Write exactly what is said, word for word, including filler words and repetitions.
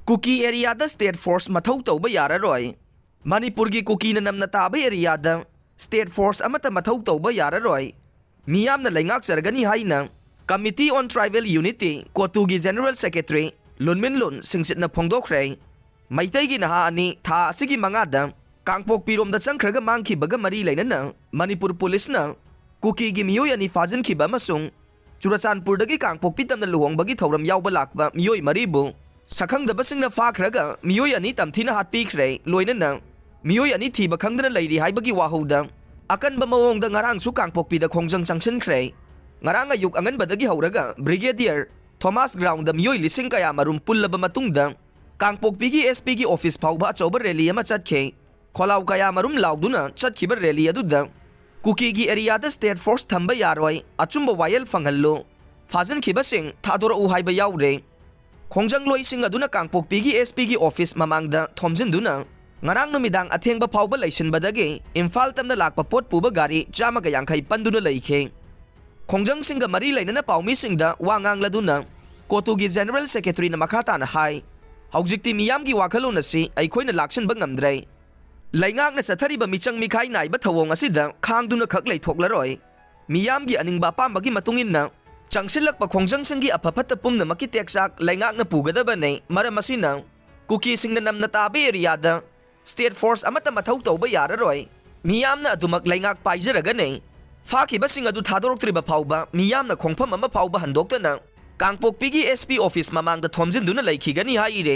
ꯀꯨꯀꯤ ꯑꯦꯔꯤꯌꯥꯗ state force ꯃꯊꯧ ꯇꯧꯕ ꯌꯥꯔꯔꯣꯏ꯫ ꯃꯅꯤꯄꯨꯔꯒꯤ ꯀꯨꯀꯤꯅ ꯅꯝꯅ ꯇꯥꯕ ꯑꯦꯔꯤꯌꯥꯗ ꯁ꯭ꯇꯦꯠ ꯐꯣꯔꯁ ꯑꯃꯠꯇ ꯃꯊꯧ ꯇꯧꯕ ꯌꯥꯔꯔꯣꯏ꯫ ꯃꯤꯌꯥꯝꯅ ꯂꯩꯉꯥꯛꯆꯔꯒꯅꯤ ꯍꯥꯏꯅ Committee on Tribal Unity, ꯀꯣꯇꯨꯒꯤ ꯖꯦꯅꯔꯦꯜ ꯁꯦꯀ꯭ꯔꯦꯇꯔꯤ ꯂꯨꯟꯃꯤꯟꯂꯨꯟ ꯁꯤꯡꯁꯤꯠꯅ ꯐꯣꯡꯗꯣꯛꯈ꯭ꯔꯦ꯫ ꯃꯩꯇꯩꯒꯤ ꯅꯍꯥ ꯑꯅꯤ ꯊꯥ ꯑꯁꯤꯒꯤ ꯃꯉꯥꯗ ꯀꯥꯡꯄꯣꯛꯄꯤꯔꯣꯝꯗ ꯆꯪꯈ꯭ꯔꯒ ꯃꯥꯡꯈꯤꯕꯒ ꯃꯔꯤ ꯂꯩꯅꯅ ꯃꯅꯤꯄꯨꯔ ꯄꯨꯂꯤꯁꯅ ꯀꯨꯀꯤꯒꯤ ꯃꯤꯑꯣꯏ ꯑꯅꯤ ꯐꯥꯖꯤꯟꯈꯤꯕ ꯑꯃꯁꯨꯡ ꯆꯨꯔꯆꯥꯟꯄꯨꯔꯗꯒꯤ ꯀꯥꯡꯄꯣꯛꯄꯤ ꯇꯝꯅ ꯂꯨꯍꯣꯡꯕꯒꯤ ꯊꯧꯔꯝ ꯌꯥꯎꯕ ꯂꯥꯛꯄ ꯃꯤꯑꯣꯏ ꯃꯔꯤꯕꯨ ꯁꯛꯈꯪꯗꯕꯁꯤꯡꯅ ꯐꯥꯈ꯭ꯔꯒ ꯃꯤꯑꯣꯏ ꯑꯅꯤ ꯇꯝꯊꯤꯅ ꯍꯥꯠꯄꯤꯈ꯭ꯔꯦ꯫ ꯂꯣꯏꯅꯅ ꯃꯤꯑꯣꯏ ꯑꯅꯤ ꯊꯤꯕ ꯈꯪꯗꯅ ꯂꯩꯔꯤ ꯍꯥꯏꯕꯒꯤ ꯋꯥꯍꯧꯗ ꯑꯀꯟꯕ ꯃꯑꯣꯡꯗ ꯉꯔꯥꯡꯁꯨ ꯀꯥꯡꯄꯣꯛꯄꯤꯗ ꯈꯣꯡꯖꯪ ꯆꯪꯁꯤꯟꯈ꯭ꯔꯦ꯫ ꯉꯔꯥꯡ ꯑꯌꯨꯛ ꯑꯉꯟꯕꯗꯒꯤ ꯍꯧꯔꯒ ꯕ꯭ꯔꯤꯒꯦꯗꯤꯌꯔ ꯊꯣꯃꯥꯁ ꯒ꯭ꯔꯥꯎꯟꯗ ꯃꯤꯑꯣꯏ ꯂꯤꯁꯤꯡ ꯀꯌꯥ ꯃꯔꯨꯝ ꯄꯨꯜꯂꯕ ꯃꯇꯨꯡꯗ ꯀꯥꯡꯄꯣꯛꯄꯤꯒꯤ ꯑꯦꯁ ꯄꯤꯒꯤ ꯑꯣꯐꯤꯁ ꯐꯥꯎꯕ ꯑꯆꯧꯕ ꯔꯦꯂꯤ ꯑꯃ ꯆꯠꯈꯤ꯫ ꯈꯣꯜꯂꯥꯎ ꯀꯌꯥ ꯃꯔꯨꯝ ꯂꯥꯎꯗꯨꯅ ꯆꯠꯈꯤꯕ ꯔꯦꯂꯤ ꯑꯗꯨꯗ ꯀꯨꯀꯤꯒꯤ ꯑꯦꯔꯤꯌꯥꯗ ꯁ꯭ꯇꯦꯠ ꯐꯣꯔꯁ ꯊꯝꯕ ꯌꯥꯔꯣꯏ, ꯑꯆꯨꯝꯕ ꯋꯥꯌꯦꯜ ꯐꯪꯍꯜꯂꯨ, ꯐꯥꯖꯤꯟꯈꯤꯕꯁꯤꯡ ꯊꯥꯗꯣꯔꯛꯎ ꯍꯥꯏꯕ ꯌꯥꯎꯔꯦ꯫ ꯈꯣꯡꯖꯪꯂꯣꯏꯁꯤꯡ ꯑꯗꯨꯅ ꯀꯥꯡꯄꯣꯛꯄꯤꯒꯤ ꯑꯦꯁ ꯄꯤꯒꯤ ꯑꯣꯐꯤꯁ ꯃꯃꯥꯡꯗ ꯊꯣꯝꯖꯤꯟꯗꯨꯅ ꯉꯔꯥꯡ ꯅꯨꯃꯤꯗꯥꯡ ꯑꯊꯦꯡꯕ ꯐꯥꯎꯕ ꯂꯩꯁꯤꯟꯕꯗꯒꯤ ꯏꯝꯐꯥꯜ ꯇꯝꯅ ꯂꯥꯛꯄ ꯄꯣꯠ ꯄꯨꯕ ꯒꯥꯔꯤ ꯆꯥꯝꯃꯒ ꯌꯥꯡꯈꯩ ꯄꯟꯗꯨꯅ ꯂꯩꯈꯤ꯫ ꯈꯣꯡꯖꯪꯁꯤꯡꯒ ꯃꯔꯤ ꯂꯩꯅꯅ ꯄꯥꯎꯃꯤꯁꯤꯡꯗ ꯋꯥ ꯉꯥꯡꯂꯗꯨꯅ ꯀꯣꯇꯨꯒꯤ ꯖꯦꯅꯔꯦꯜ ꯁꯦꯀ꯭ꯔꯦꯇꯔꯤꯅ ꯃꯈꯥ ꯇꯥꯅ ꯍꯥꯏ, ꯍꯧꯖꯤꯛꯇꯤ ꯃꯤꯌꯥꯝꯒꯤ ꯋꯥꯈꯜꯂꯣꯟ ꯑꯁꯤ ꯑꯩꯈꯣꯏꯅ ꯂꯥꯛꯁꯤꯟꯕ ꯉꯝꯗ꯭ꯔꯦ꯫ ꯂꯩꯉꯥꯛꯅ ꯆꯠꯊꯔꯤꯕ ꯃꯤꯆꯪ ꯃꯤꯈꯥꯏ ꯅꯥꯏꯕ ꯊꯧꯑꯣꯡ ꯑꯁꯤꯗ ꯈꯥꯡꯗꯨꯅ ꯈꯛ ꯂꯩꯊꯣꯛꯂꯔꯣꯏ꯫ ꯃꯤꯌꯥꯝꯒꯤ ꯑꯅꯤꯡꯕ ꯑꯄꯥꯝꯕꯒꯤ ꯃꯇꯨꯡ ꯏꯟꯅ ꯆꯪꯁꯤꯜꯂꯛꯄ ꯈꯣꯡꯖꯪꯁꯤꯡꯒꯤ ꯑꯐ ꯐꯠꯇ ꯄꯨꯝꯅꯃꯛꯀꯤ ꯇꯦꯛꯆꯥꯛ ꯂꯩꯉꯥꯛꯅ ꯄꯨꯒꯗꯕꯅꯤ꯫ ꯃꯔꯝ ꯑꯁꯤꯅ ꯀꯨꯀꯤꯁꯤꯡꯅ ꯅꯝꯅ ꯇꯥꯕ ꯑꯦꯔꯤꯌꯥꯗ ꯁ꯭ꯇꯦꯠ ꯐꯣꯔꯁ ꯑꯃꯠꯇ ꯃꯊꯧ ꯇꯧꯕ ꯌꯥꯔꯔꯣꯏ꯫ ꯃꯤꯌꯥꯝꯅ ꯑꯗꯨꯃꯛ ꯂꯩꯉꯥꯛ ꯄꯥꯏꯖꯔꯒꯅꯤ꯫ ꯐꯥꯈꯤꯕꯁꯤꯡ ꯑꯗꯨ ꯊꯥꯗꯣꯔꯛꯇ꯭ꯔꯤꯕ ꯐꯥꯎꯕ ꯃꯤꯌꯥꯝꯅ ꯈꯣꯡꯐꯝ ꯑꯃ ꯐꯥꯎꯕ ꯍꯟꯗꯣꯛꯇꯅ ꯀꯥꯡꯄꯣꯛꯄꯤꯒꯤ ꯑꯦꯁ ꯄꯤ ꯑꯣꯐꯤꯁ ꯃꯃꯥꯡꯗ ꯊꯣꯝꯖꯤꯟꯗꯨꯅ ꯂꯩꯈꯤꯒꯅꯤ ꯍꯥꯏꯔꯦ꯫